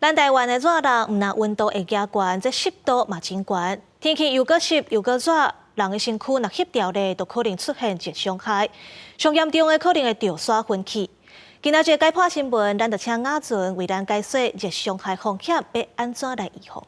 咱台灣的熱人，毋但溫度會加懸，這濕度嘛真懸。天氣又閣濕又閣熱，人的身軀若翕著咧，就可能出現熱傷害。上嚴重的可能會著沙昏去。今仔日解剖新聞，咱就請雅純為咱解說熱傷害風險欲按怎來預防。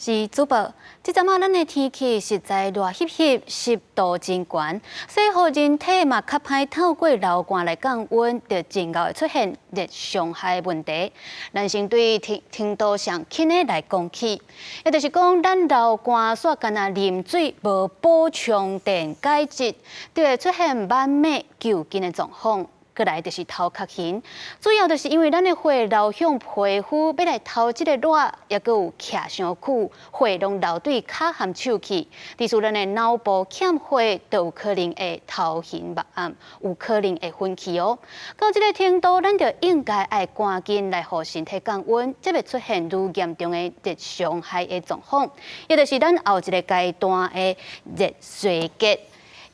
是主播，這陣仔咱的天氣實在熱翕翕，濕度真懸，所以予人體嘛較歹透過流汗來降溫，就真𠢕會出現熱傷害問題。咱先對程度上輕的來講起，也就是講，咱流汗煞干焦啉水，無補充電解質，就會出現慢慢抽筋的狀況。閣來就是頭殼眩，主要就是因為咱的血流向皮膚，欲來偷這個熱，抑閣有徛傷久，血攏流對跤和手去，致使咱的腦部欠血，就有可能會頭暈目暗，有可能會昏去哦。到這個程度，咱就應該愛趕緊來予身體降溫，才袂出現愈嚴重的熱傷害的狀況，也就是咱後一個階段的熱衰竭。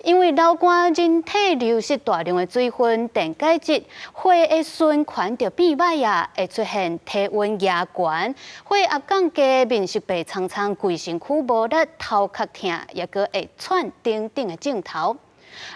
因為流汗，人體流失大量的水分、電解質，血的循環就變歹啊，會出現體溫壓懸、血壓降低、面色白蒼蒼、規身軀無力、頭殼疼，抑閣會喘等等的症頭。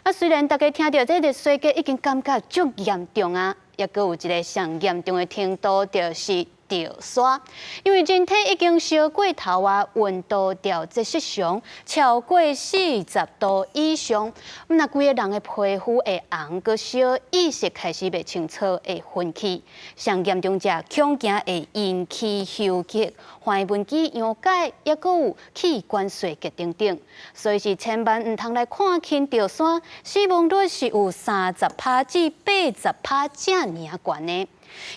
啊，雖然大家聽著這熱衰竭已經感覺足嚴重啊，抑閣有一個上嚴重的程度，就是著沙，因為人體已經燒過頭啊，溫度調節失常，超過40度以上，若規個人的皮膚會紅閣燒，意識開始袂清楚，會昏去。上嚴重者恐驚會引起休克、橫紋肌溶解，抑閣有器官衰竭等等。所以是千萬毋通來看輕著沙，死亡率是有30趴至80趴遮爾懸的。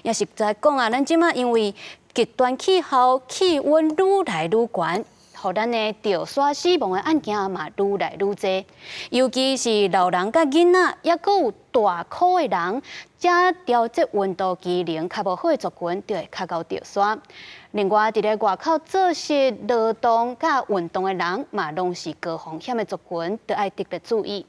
也實在講啊，咱這馬因為極端氣候，氣溫愈來愈懸，予咱的著沙死亡的案件嘛愈來愈濟。尤其是老人佮囡仔，抑閣有大箍的人，這調節溫度機能較無好的族群，就會較𠢕著沙。另外，佇咧外口做事勞動佮運動的人，嘛攏是高風險的族群，著愛特別注意。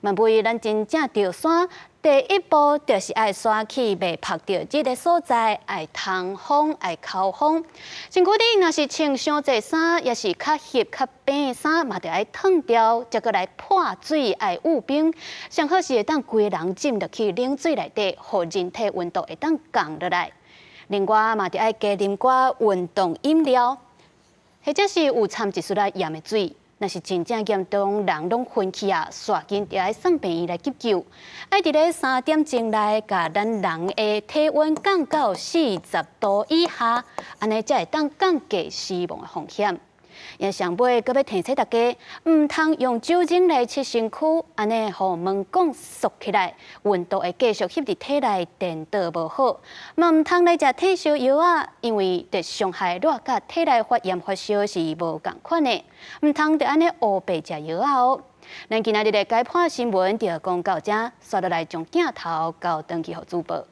萬萬咱真正著沙，第一步就是愛徙去袂曝著熱的所在，愛通風，愛口風。身軀頂若是穿傷濟衫，抑是較翕較扁的衫，嘛著愛褪掉，才閣來潑水，愛捂冰。上好是會當規个人浸入去冷水內底，予人體溫度會當降落來。另外嘛，著愛加啉寡運動飲料，或者是有摻一絲仔鹽的水。若是真正嚴重，人攏昏去啊，煞緊著愛送病院來急救。愛佇咧3點鐘內，共咱人的體溫降到40度以下，按呢才會當降低死亡的風險。也上尾，閣欲提醒大家，毋通用酒精來拭身軀，按呢予毛管縮起來，溫度會繼續翕佇體內，顛倒無好。嘛毋通來食退燒藥仔，因為熱傷害熱佮體內發炎發燒是無仝款的，毋通就按呢烏白食藥仔哦。咱今仔日的解剖新聞就講到這，煞落來將鏡頭交轉去予主播。